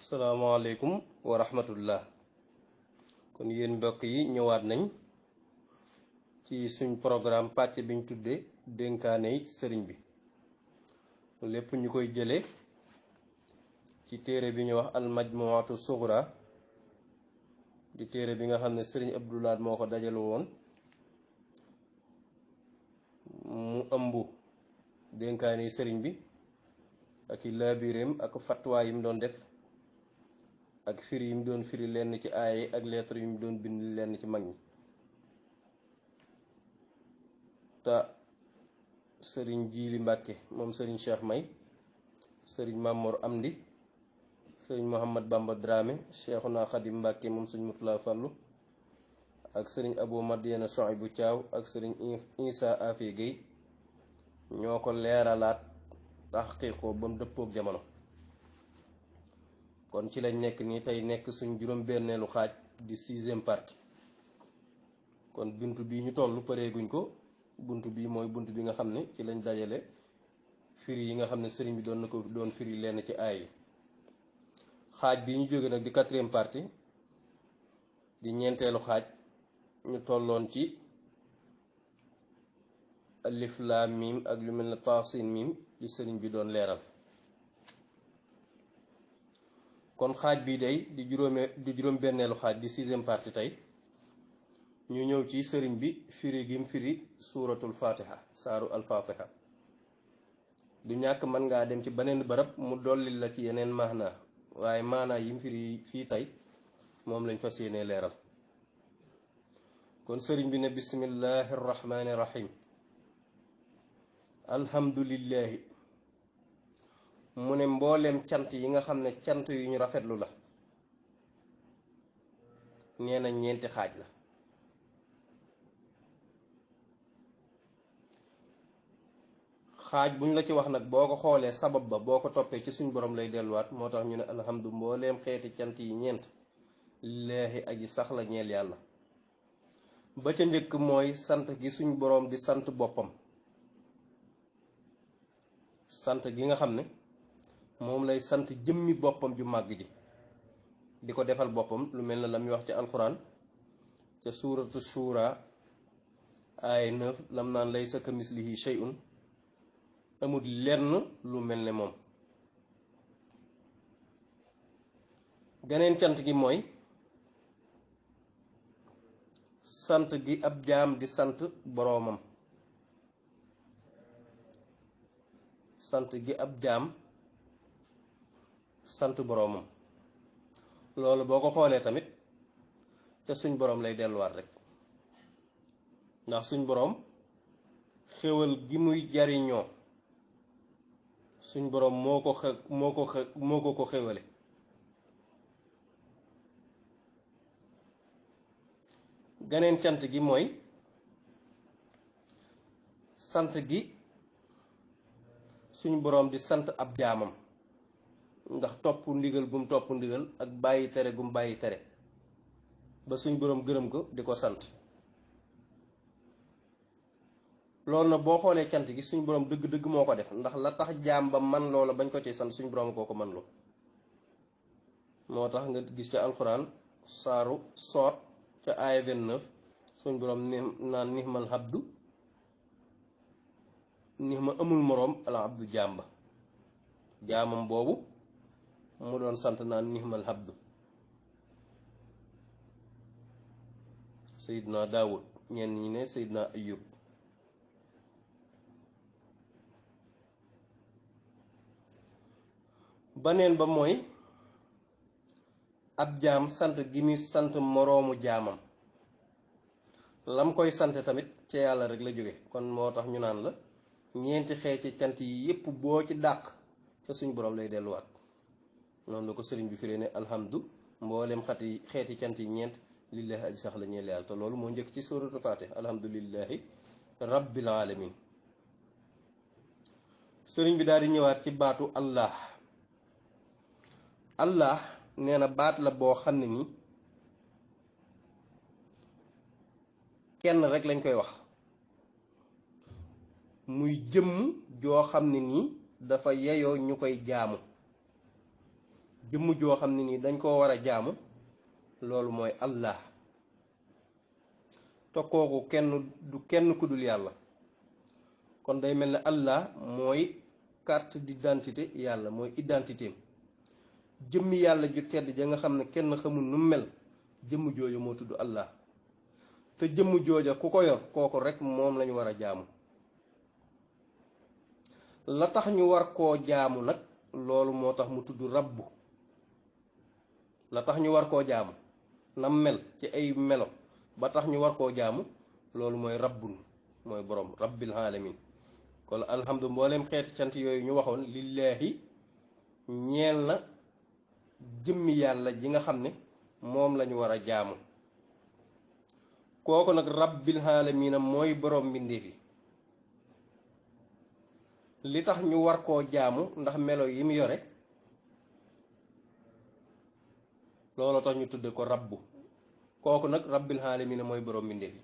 salaamaaleykum wa rahmatullah. kon yéen mbokk yi ñëwaat nañ ci suñ programme pàcc biñ tuddee dénkaane yi sëriñ bi lépp ñu koy jële ci téere bi ñu wax almajmuatu sughra di téere bi nga xam ne sëriñ Abdul Ahad moo ko dajale woon mu ëmb dénkaane yi sëriñ bi ak i laabireem ak fatwa yi mu doon def ak firi yi mu doon firi lenn ci aaye ak lettre yi mu doon bind lenn ci mag ñi te sëriñ Jiili Mbàkke moom sëriñ Cheikh May sëriñ Mamor Amdi sëriñ Mohamad Bamba Dramé Cheikhuna Khadim Mbàkke moom sëriñ Mutula Fallu ak sëriñ Abou Madiana Souhaïbou Thiaw ak sëriñ Issa Afé Gueye ñoo ko leeralaat taxqiqoo ba mu dëppook jamono. kon ci lañ nekk nii tey nekk suñ juróom-benneelu xaaj di 6e partie kon buntu bii ñu toll pareeguñ ko buntu bii mooy buntu bi nga xam ne ci lañ dajale firi yi nga xam ne sëriñ bi doon firi lenn ci aay yi. xaaj bii ñu jóge nag di 4e partie di ñeenteelu xaaj ñu tolloon ci alif laam miim ak lu mel ne taasin miim li sëriñ bi doon leeral. kon xaaj bii day di juróom-benneelu xaaj di 6e partie tey ñu ñëw ci sëriñ bi firi gim firi suuratul fatiha saaru al-fatiha du ñàkk mën ngaa dem ci beneen barab mu dollil la ci yeneen maana waaye maana yim firi fii tey moom lañ fas yéene leeral. kon sëriñ bi ne bismillahi rahmaani rahim alhamdulillahi mu ne mbooleem cant yi nga xam ne cant yu ñu rafetlu la nee na ñeenti xaaj la. xaaj buñ la ci wax nag boo ko xoolee sabab ba boo ko toppee ci suñ borom lay delluwaat moo tax ñu ne alhamdu mbooleem xeeti cant yi ñeent lillaahi aji sax la ñeel yàlla. ba ca njëkk mooy sant gi suñ boroom di sant boppam, sant gi nga xam ne moom lay sant jëmmi boppam ju màgg ji di ko defal boppam lu mel ne la muy wax ci alquran ca suuratu shura ay 9 lam naan laysa kamislihi shay'un amul lenn lu mel ne moom. geneen cant gi mooy sant gi ab jaam di sant boroomam, sant gi ab jaam sant boroomam loolu boo ko xoolee tamit ca suñ boroom lay delluwaat rek ndax suñ boroom xéwal gi muy jariñoo suñ boroom moo ko xéwale. ganeen cant gi mooy sant gi suñ boroom di sant ab jaamam ndax topp ndigal gum topp ndigal ak bàyyi tere gum bàyyi tere ba suñ boroom gërëm ko di ko sant. loolu na boo xoolee cant gi suñ boroom dëgg-dëgg moo ko def ndax la tax jaam ba man loola bañ ko ci sant suñ boroom koo ko man lu moo tax nga gis ca alxuraan saaru soot ca aaya 29 suñ boroom naan nihmal abdu nihma amul moroom al abdu jàmba jaamam boobu mu doon sant naan nihmal abdu. Seydina Daawud ñenn ñi ne Seydina Ayub. baneen ba mooy ab jaam sant gi muy sant moroomu jaamam lam koy sant tamit ca yàlla rek la jóge kon moo tax ñu naan la ñeenti xeeti cant yi yépp boo ci dàq ca suñ boroom lay delluwaat. noonu la ko sëriñ bi firee ne alhamdu mbooleem xeeti cant yi ñeent lillahi aji sax la ñeel yàlla te loolu moo njëkk ci suuratu Faatiha alhamdulillahi rabbil alamin. sëriñ bi daal di ñëwaat ci baatu allah. allah nee na baat la boo xam ne ni kenn rek lañ koy wax muy jëmm joo xam ne nii dafa yeyoo ñu koy jaamu jëmm joo xam ne nii dañ koo war a jaamu loolu mooy Allah te kooku kenn ku dul yàlla. kon day mel ne Allah mooy carte d'identité yàlla mooy identité am jëmmi yàlla ju tedd ja nga xam ne kenn xamul nu mel jëmm jooja moo tudd Allah te jëmm jooja ku ko yor kooku rek moom lañu war a jaamu. la tax ñu war koo jaamu nag loolu moo tax mu tudd rabbu. la tax ñu war koo jaamu nam mel ci ay melo ba tax ñu war koo jaamu loolu mooy rabbun mooy borom rabbil alamin. kon alhamdu mboolem xeeti cant yooyu ñu waxoon lillaahi ñeel na jëmmi yàlla ji nga xam ne moom lañu war a jaamu. kooku nag rabbil aalamiina mooy borom mbindeef yi. li tax ñu war koo jaamu ndax melo yi mu yore loolu tax ñu tudde ko rabbu. kooku nag rabbil aalamiina mooy borom mbindeef yi.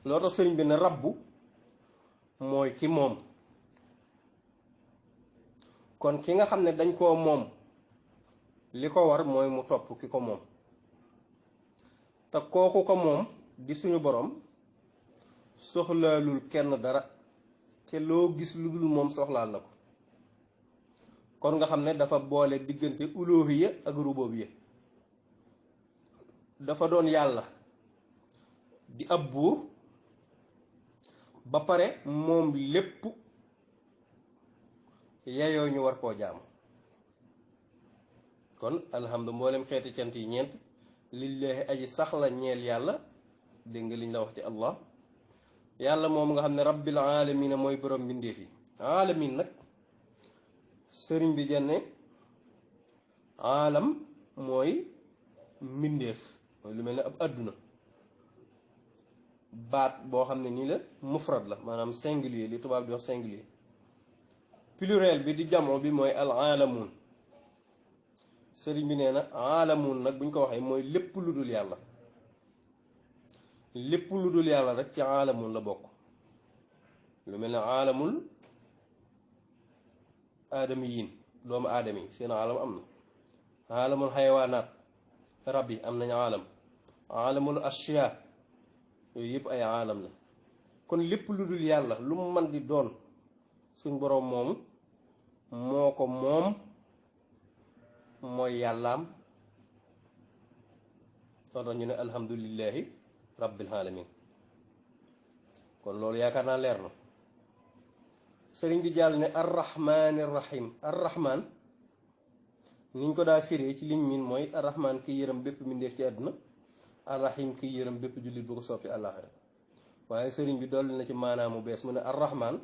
loo tax sëriñ bi ne rabbu mooy ki moom. kon ki nga xam ne dañ koo moom li ko war mooy mu topp ki ko moom te kooku ko moom di suñu borom soxlaalul kenn dara te loo gis lu dul moom soxlaal na ko. kon nga xam ne dafa boole diggante uluhiyya ak rububiyya. dafa doon yàlla di ab buur ba pare moom lépp yeyoo ñu war koo jaamu. kon alhamdu mboolem xeeti cant yi ñeent lillahi aji sax la ñeel yàlla. dégg nga liñ la wax ci Allah yàlla moom nga xam ne rabbil aalamiina mooy borom mbindeef yi. aalamin nag sëriñ bi jenne aalam mooy mbindeef mooy lu mel ne ab àdduna baat boo xam ne nii la mufrad la maanaam singulier li tubaab di wax singulier. pluriel bi di jamoo bi mooy al aalamuun. sëriñ bi nee na aalamuun nag bu ñu ko waxee mooy lépp lu dul yàlla. lépp lu dul yàlla rek ci aalamuun la bokk. lu mel ne aalamul aadamiyiin doomu aadama yi seen aalam am na. aalamul xayawaanaat rab yi am nañu aalam. aalamul ashyaa yooyu yëpp ay aalam la. kon lépp lu dul yàlla lu mu mën di doon suñ boroom moomu moo ko moom mooy yàllaam. soo tax ñu ne alhamdulillahi rabbil alamin. kon loolu yaakaar naa leer na. sëriñ bi jàll ne arrahmaani rahim. arrahmaan niñ ko daa firee ci liñ miin mooy arrahmaan ki yërëm bépp mbindeef ci àdduna. arrahim ki yërëm bépp jullit bu ko soppi àllaaxira. waaye sëriñ bi dolli na ci maanaamu bees mu ne arrahmaan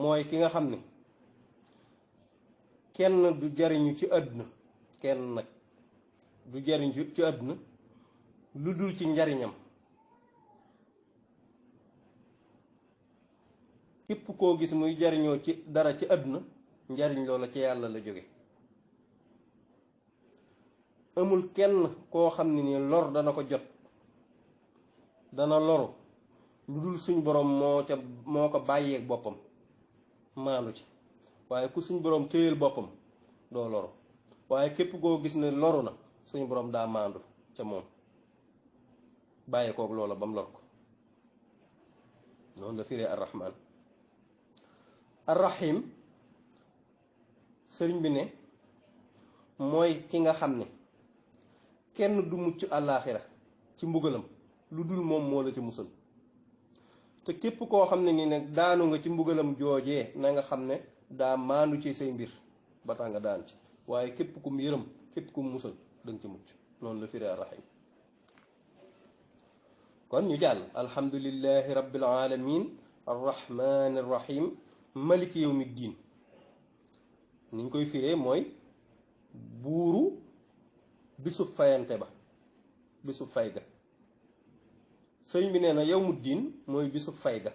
mooy ki nga xam ne kenn du jariñu ci àdduna kenn nag du jariñu ci àdduna lu dul ci njariñam. képp koo gis muy jariñoo ci dara ci àdduna njariñ loola ci yàlla la jóge. amul kenn koo xam ne ni lor dana ko jot dana loru lu dul suñ borom moo ko bàyyeeg boppam maandu ci. waaye ku suñ borom téyel boppam doo loru. waaye képp koo gis ne loru na suñu borom daa maandu ca moom bàyyi koog loola ba mu lor ko. noonu la firee arrahman. arrahim sëriñ bi ne mooy ki nga xam ne kenn du mucc àllaaxira ci mbugalam lu dul moom moo la ci musal. te képp koo xam ne ni nag daanu nga ci mbugalam joojee na nga xam ne daa maandu ci say mbir ba tax nga daan ci. waaye képp kum yërëm képp kum musal danga ci mucc. noonu la firee arrahim. kon ñu jàll alhamdulillahi rabbil alamin arrahmani arrahim maliki yawmi diin. niñ koy firee mooy buuru bisub fayante ba bisub fay ga. sëriñ bi nee na yawmu diin mooy bisub fay ga.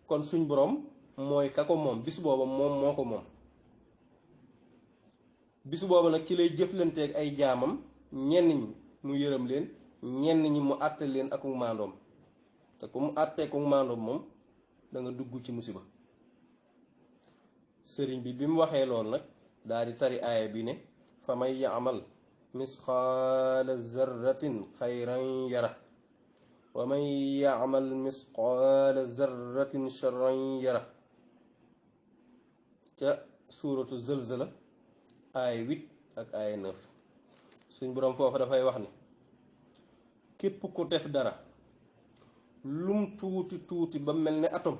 kon suñ boroom mooy ka ko moom bis booba moom moo ko moom. bis booba nag ci lay jëflanteeg ay jaamam ñenn ñi mu yërëm leen ñenn ñi mu àtte leen ak maandoom. te ku mu àttee ak maandoom moom da nga dugg ci musiba. sëriñ bi bi mu waxee lool nag daal di tari aaya bi ne fa man yaamal misqaala zarratin xayran yara wa man yaamal misqaala zarratin charran yara ca suuratu zëlzala aaya 8 ak aaya 9 suñ boroom foofa dafay wax ne képp ku def dara lum tuuti tuuti ba mel ne atom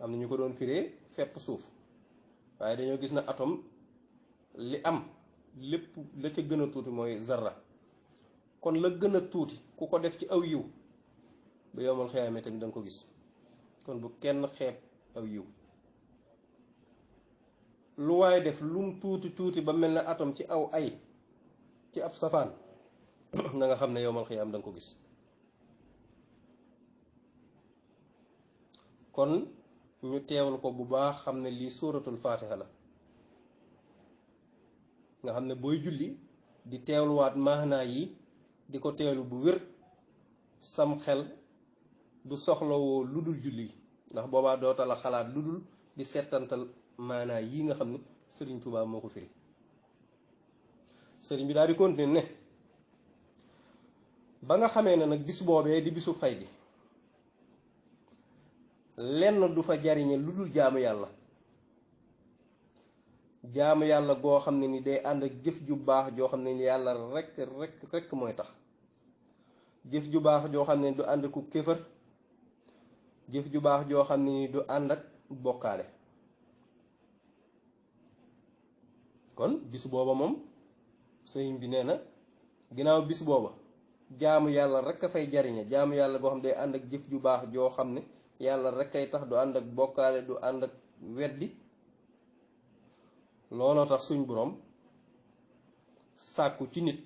am na ñu ko doon firee fepp suuf waaye dañoo gis na atom li am lépp la ca gën a tuuti mooy zarra kon la gën a tuuti ku ko def ci aw yiw ba yowmal xiyaame tamit da nga ko gis kon bu kenn xeeb aw yiw lu waaye def lum tuuti tuuti ba mel ne atom ci aw ay ci ab safaan na nga xam ne yowmal xiyaam da nga ko gis kon ñu teewal ko bu baax xam ne lii suuratul faatiha la nga xam ne booy julli di teewluwaat maanaa yi di ko teewlu bu wér sam xel du soxlawoo lu dul julli ndax boobaa doota la xalaat lu dul di settantal maanaa yi nga xam ne sëriñ Tuubaa moo ko firi sëriñ bi daal di continuer ne ba nga xamee ne nag bis boobee di bisu fay gi lenn du fa jariñe lu dul jaamu yàlla goo xam ne ni day ànd ak jëf ju baax joo xam ne ni yàlla rekk mooy tax jëf ju baax joo xam ne ni du ànd ku kéefër jëf ju baax joo xam ne ni du ànd ak bokkaale kon bis booba moom sëriñ bi nee na ginnaaw bis booba jaamu yàlla rekk a fay jariñe jaamu yàlla goo xam ne day ànd ak jëf ju baax joo xam ne yàlla rekk ay tax du ànd ak bokkaale du ànd ak weddi looloo tax suñ boroom sàkku ci nit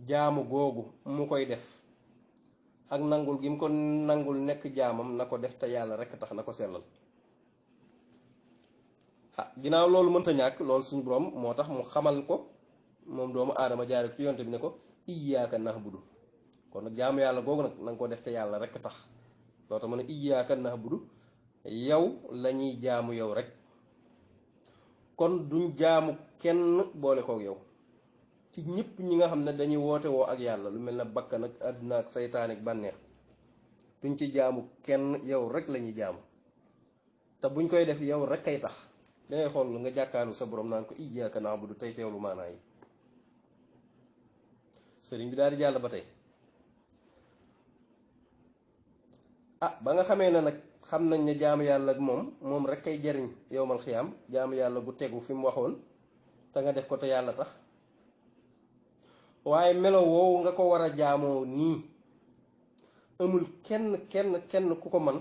jaamu googu mu koy def ak nangul gi mu ko nangul nekk jaamam na ko def te yàlla rekk tax na ko sellal ginnaaw loolu mënta ñàkk loolu suñ boroom moo tax mu xamal ko moom doomu aadama jaare ko ci yonte bi ne ko iyyaaka na'budu kon nag jaamu yàlla googu nag na nga ko def te yàlla rekk tax loo tax mu ne iyyaaka na'budu yow lañuy jaamu yow rek kon duñ jaamu kenn boole kook yow ci ñëpp ñi nga xam ne dañuy woote woo ak yàlla lu mel ne bakkan ak àdduna ak saytaan ak bànneex duñ ci jaamu kenn yow rek lañuy jaamu te buñ koy def yow rek kay tax dangay xool nga jàkkaarlu sa borom naan ko iyyaaka na'budu tey teewlu maanaa yi sëriñ bi daal di jàll ba tey ba nga xamee ne nag xam nañ ne jaamu yàlla ak moom rek kay jariñ yowmal xiyaam jaamu yàlla gu tegu fi mu waxoon te nga def ko te yàlla tax waaye melo woowu nga ko war a jaamoo nii amul kenn ku ko man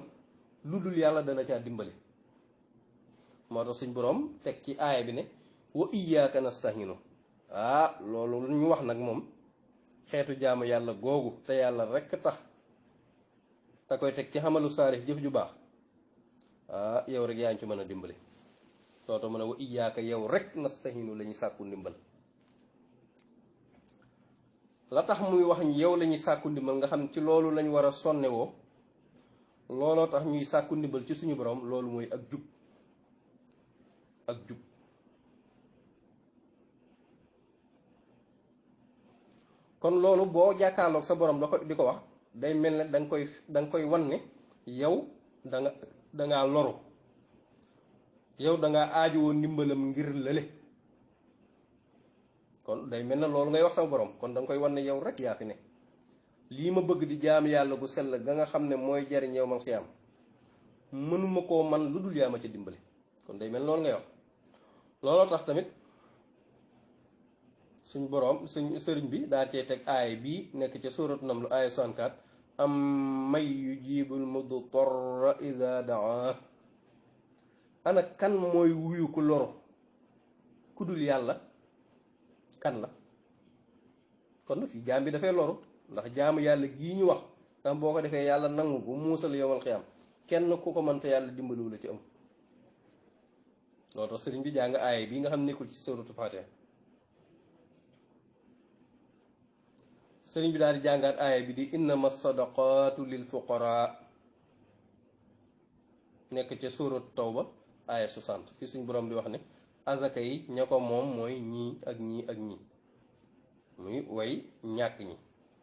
lu dul yàlla dala caa dimbali moo tax suñ boroom teg ci aaya bi ne wa iyyaaka nasta'inu loolu lu ñu wax nag moom xeetu jaamu yàlla googu te yàlla rekk tax te koy teg ci xamalu saalix jëf ju baax yow rek yaa ngi ci mën a dimbali loolu mu ne wa iyyaaka yow rek nasta'inu la ñuy sàkku ndimbal la tax muy wax yow la ñuy sàkku ndimbal nga xam ci loolu lañ war a sonnewoo looloo tax ñuy sàkku ndimbal ci suñu borom loolu mooy ak jub kon loolu boo jàkkaarloog sa borom di ko wax day mel ne danga koy wan ne yow dangaa loru yow dangaa aajowoo ndimbalam ngir lële kon day mel ne loolu ngay wax sa borom kon danga koy wan ne yow rek yaa fi ne lii ma bëgg di jaam yàlla gu sell ga nga xam ne mooy jariñ yowmal xiyaam mënuma koo man lu dul yaa ma ci dimbali kon day mel loolu ngay wax looloo tax tamit suñ boroom suñ sëriñ bi daa cee teg aay bii nekk ca suuratu Naml aaya 64 am may yujibul mudtarra ida daa ana kan mooy wuyu ku loru ku dul yàlla kan la kon fii jaam bi dafay loru ndax jaamu yàlla gii ñu wax ndax boo ko defee yàlla nangu ko muusal yowmal xiyaam kenn ku ko mënta yàlla dimbaliwu la ci am loolu tax sëriñ bi jàng aaya bii nga xam nekkul ci suuratu Faatiha sëriñ bi daal di jàngaat aaya bi di innama sadaqaatu lil fuqaraa nekk ca suuratu Tawba aaya 60 fi suñ borom di wax ne azaka yi ña ko moom mooy ñii ak ñii ak ñii muy way ñàkk ñi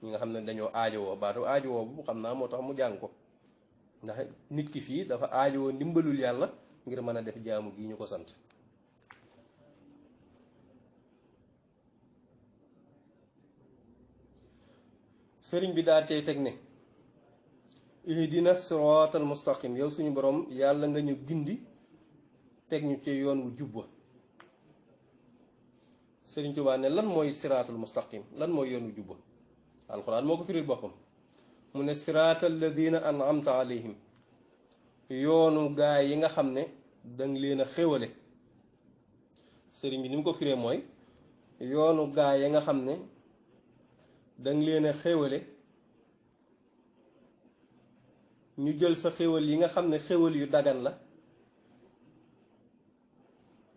nga xam ne dañoo aajowoo baatu aajowoo bu xam naa moo tax mu jàng ko ndax nit ki fii dafa aajowoo ndimbalul yàlla ngir mën a def jaamu gi ñu ko sant sëriñ bi daa tey teg ne ihdina siraatal mustaqim yow suñu borom yàlla nga ñu gindi teg ñu ci yoon wu jubba sëriñ Tuubaa ne lan mooy siraatul mustaqim lan mooy yoon wu jubba alxuraan moo ko firil boppam mu ne siraatal ladina an'amta alayhim yoonu gaay yi nga xam ne danga leen a xéwale sëriñ bi ni mu ko firee mooy yoonu gaay yi nga xam ne danga leen a xéwale ñu jël sa xéwal yi nga xam ne xéwal yu dagan la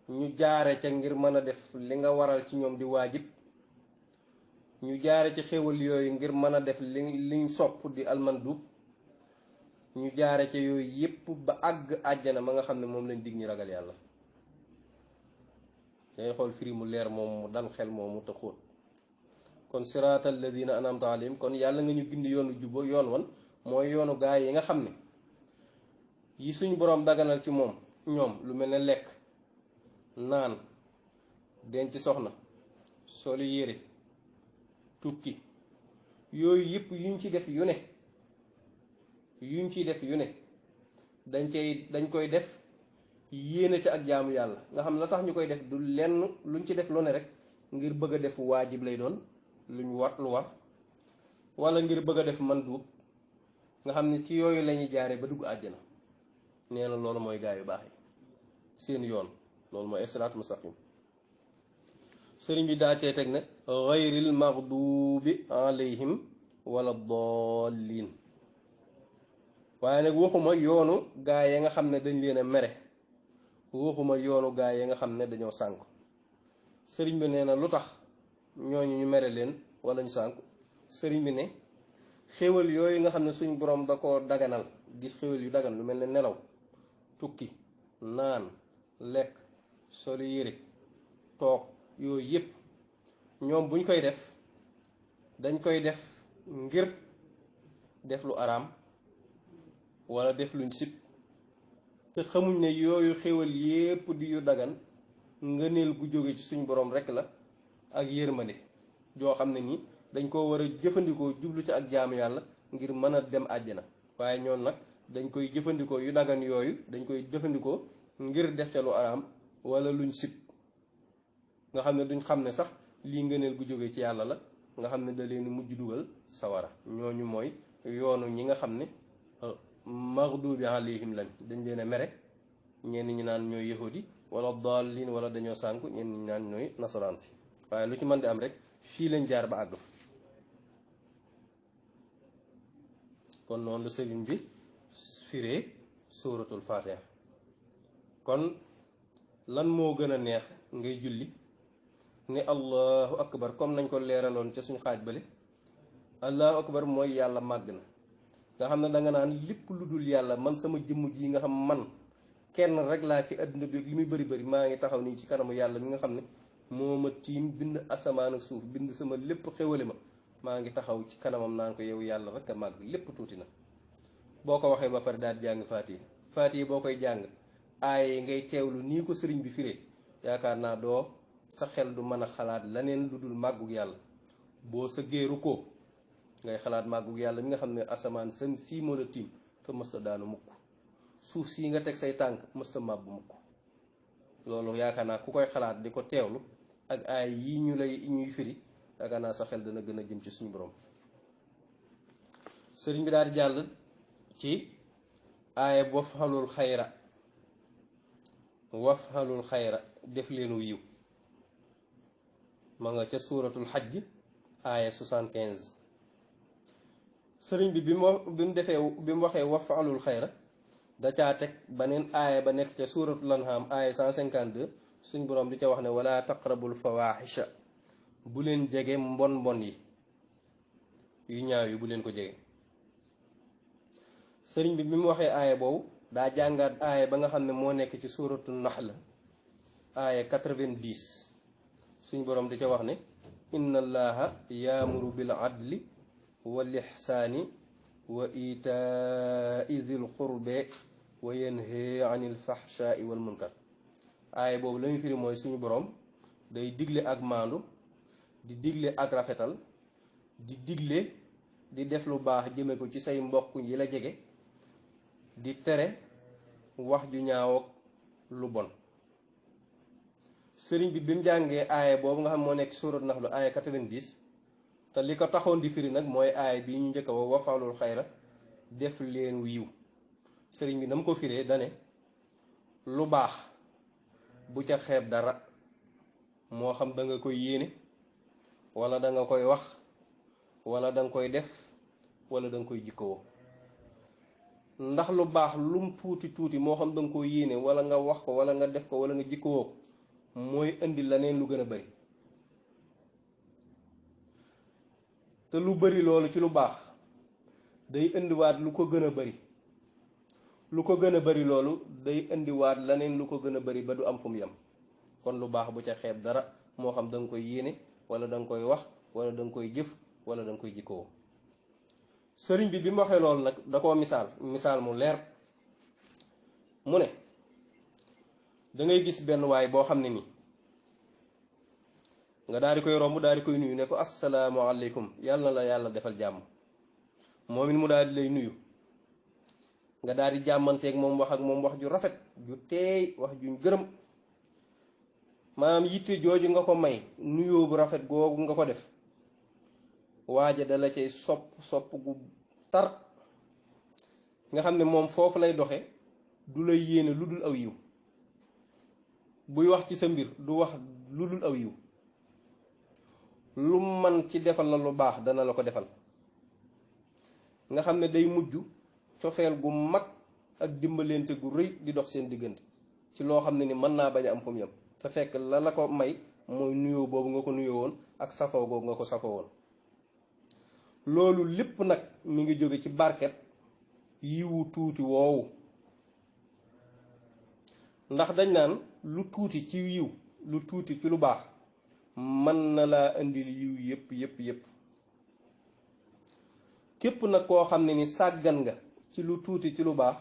ñu jaare ca ngir mën a def li nga waral ci ñoom di waajib ñu jaare ci xéwal yooyu ngir mën a def liñ sopp di almandub ñu jaare ca yooyu yépp ba àgg àjjana ma nga xam ne moom lañ dig ñu ragal yàlla day xool firi mu leer moom mu dal xel moomu te xóot kon siraatal ladina an'amta alayhim kon yàlla nga ñu gindi yoonu jubba yoon wan mooy yoonu gaay yi nga xam ne yi suñu boroom daganal ci moom ñoom lu mel ne lekk naan denc soxna soli yére tukki yooyu yëpp yuñ ci def yu ne yuñ ciy def yu ne dañ koy def yéene ca ak jaamu yàlla nga xam la tax ñu koy def du lenn luñ ci def lu ne rek ngir bëgg a def waajib lay doon luñ war lu war wala ngir bëgg a def mandub nga xam ne ci yooyu lañuy jaaree ba dugg àjjana nee na loolu mooy gaay yu baax yi seen yoon loolu mooy siraat mustaqim sëriñ bi daa cee teg ne gayril maghdubi alayhim wala dallin waaye nag waxuma yoonu gaay ya nga xam ne dañ leen a mere waxuma yoonu gaay ya nga xam ne dañoo sànk sëriñ bi nee na lu tax ñooñu ñu mere leen wala ñu sànk sëriñ bi ne xéwal yooyu nga xam ne suñ boroom da ko daganal gis xéwal yu dagan lu mel ne nelaw tukki naan lekk soli yére toog yooyu yépp ñoom buñ koy def dañ koy def ngir def lu araam wala def luñ sib te xamuñ ne yooyu xéwal yépp di yu dagan ngëneel gu jóge ci suñ boroom rekk la ak yërmande joo xam ne ni dañ ko war a jëfandikoo jublu ci ak jaamu yàlla ngir mën a dem àjjana waaye ñoom nag dañ koy jëfandikoo yu dagan yooyu dañ koy jëfandikoo ngir def ca lu araam wala luñ sib nga xam ne duñ xam ne sax lii ngëneel gu jóge ci yàlla la nga xam ne da leen mujj dugal sawara ñooñu mooy yoonu ñi nga xam ne maghdubi alayhim lañ dañ leen a mere ñenn ñi naan ñooy yahudi wala dallin wala dañoo sànku ñenn ñi naan ñooy nasaraan si waaye lu ci mën di am rek fii lañ jaar ba àgg kon noonu la sëriñ bi firee suuratul faatiha kon lan moo gën a neex ngay julli ne allahu akbar comme nañ ko leeraloon ca suñu xaaj bale allahu akbar mooy yàlla màgg na nga xam ne danga naan lépp lu dul yàlla man sama jëmm ji nga xam man kenn rek laa ci àdduna bi li muy bari bari maa ngi taxaw nii ci kanamu yàlla mi nga xam ne moo ma tiim bind asamaan ak suuf bind sama lépp xéwale ma maa ngi taxaw ci kanamam naan ko yow yàlla rek a màgg lépp tuuti na boo ko waxee ba pare daal jàng faatiha boo koy jàng aaye ngay teewlu nii ko sëriñ bi firee yaakaar naa doo sa xel du mën a xalaat leneen lu dul màggug yàlla boo sa géeru ko ngay xalaat màggug yàlla mi nga xam ne asamaan sa sii moo la tiim te mësta daanu mukk suuf sii nga teg say tànk mësta màbbu mukk loolu yaakaar naa ku koy xalaat di ko teewlu ak aay yi ñuy firi yaakaar naa sa xel dana gën a jëm ci suñu borom sëriñ bi daal di jàll ci aaya wafxalul xayra def leenu yiw ma nga ca suuratul xajj aaya 75 sëriñ bi bi mu waxee wafxalul xayra da caa teg beneen aaya ba nekk ca suuratul anham aaya 152 suñ boroom di ca wax ne wala taqrabul fawaaxisha bu leen jege mbon yi yu ñaaw yi bu leen ko jege sëriñ bi mu waxee aaya boobu daa jàngaat aaya ba nga xam ne moo nekk ci suuratul naxl aaya 90 suñu borom di ca wax ne inna allaha yaamuru bil adli wal ihsaani wa itaa'i zil qurbe wa yanha anil fahshaai wal munkar. aaya boobu la muy firi mooy suñu borom day digle ak maandu, di digle ak rafetal, di digle di def lu baax jëme ko ci say mbokk yi la jege, di tere wax ju ñaaw ak lu bon. sëriñ bi mu jàngee aaya boobu nga xam moo nekk suurat Naxl aaya 90 te li ko taxoon di firi nag mooy aaya bi ñu njëkk a wax wafaalul xayra def leen wiiw. sëriñ bi na mu ko firee dane lu baax bu ca xeeb dara, moo xam da nga koy yéene wala da nga koy wax wala da nga koy def wala da nga koy jikkoo. ndax lu baax lum tuuti tuuti moo xam da nga koy yéene wala nga wax ko wala nga def ko wala nga jikkoo ko mooy indi leneen lu gën a bari. te lu bari loolu ci lu baax day indiwaat lu ko gën a bari, lu ko gën a bari loolu day indiwaat leneen lu ko gën a bari ba du am fu mu yem. kon lu baax bu ca xeeb dara, moo xam da nga koy yéene wala da nga koy wax wala da nga koy jëf wala da nga koy jikkoo. sëriñ bi mu waxee loolu nag da koo misaal mu leer. mu ne da ngay gis benn waay boo xam ne nii nga daal di koy romb daal di koy nuyu ne ko asalaamaaleykum yàlla na la yàlla defal jàmm. moom it mu daal di lay nuyu nga daal di jàmmanteeg moom wax ak moom wax ju rafet ju teey wax juñ gërëm. maanaam yitte jooju nga ko may nuyoo bu rafet googu nga ko def, waaja dala cay sopp gu tar nga xam ne moom foofu lay doxe, du lay yéene lu dul aw yiw. buy wax ci sa mbir du wax lu dul aw yiw. lu man ci defal la lu baax dana la ko defal. nga xam ne day mujj cofeel gu mag ak dimbalante gu rëy di dox seen diggante ci loo xam ne ni mën naa bañ a am fu mu yem, te fekk la ko may mooy nuyoo boobu nga ko nuyoo woon ak safoo boobu nga ko safoo woon. loolu lépp nag mi ngi jóge ci barket yiwu tuuti woowu. ndax dañ naan lu tuuti ci yiw, lu tuuti ci lu baax mën na laa indil yiw yépp. képp nag koo xam ne ni sàggan nga ci lu tuuti ci lu baax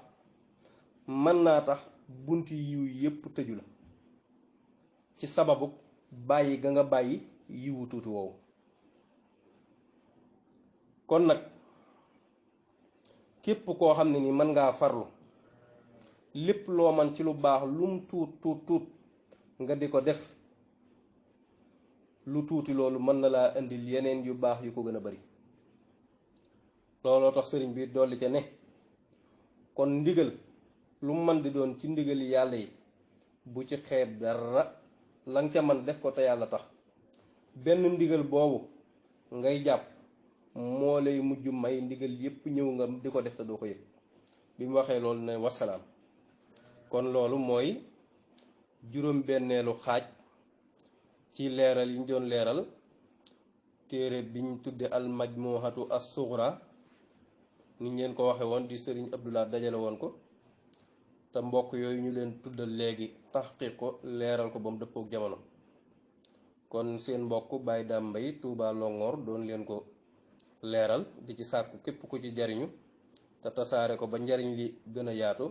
mën naa tax bunti yiw yépp tëju la ci sababu bàyyi ga nga bàyyi yiwu tuuti woowu. kon nag képp koo xam ne ni mën ngaa farlu lépp loo man ci lu baax lum tuut nga di ko def, lu tuuti loolu mën na laa indil yeneen yu baax yu ko gën a bari. looloo tax sëriñ bi dolli ca ne kon ndigal lu man di doon ci ndigali yàlla yi bu ci xeeb dara, la nga ca man def ko te yàlla tax. benn ndigal boobu ngay jàpp moo lay mujj may ndigal yépp ñëw nga di ko def te doo ko yëg. bi mu waxee loolu ne wasalaam. kon loolu mooy juróom benneelu xaaj ci leeral yi ñu doon leeral téere biñ tudde al majmuhatu as-sughra ni ngeen ko waxe woon di sëriñ Abdoulaye dajale woon ko te mbokk yooyu ñu leen tuddal léegi taxqiq ko leeral ko ba mu dëppook jamono. kon seen mbokk Baye Dame Mbaye Touba Longhor doon leen ko leeral di ci sàkku képp ku ci jariñu te tasaare ko ba njariñ li gën a yaatu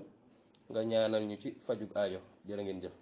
nga ñaanal ñu ci fajug aajo. jërë ngeen jëf.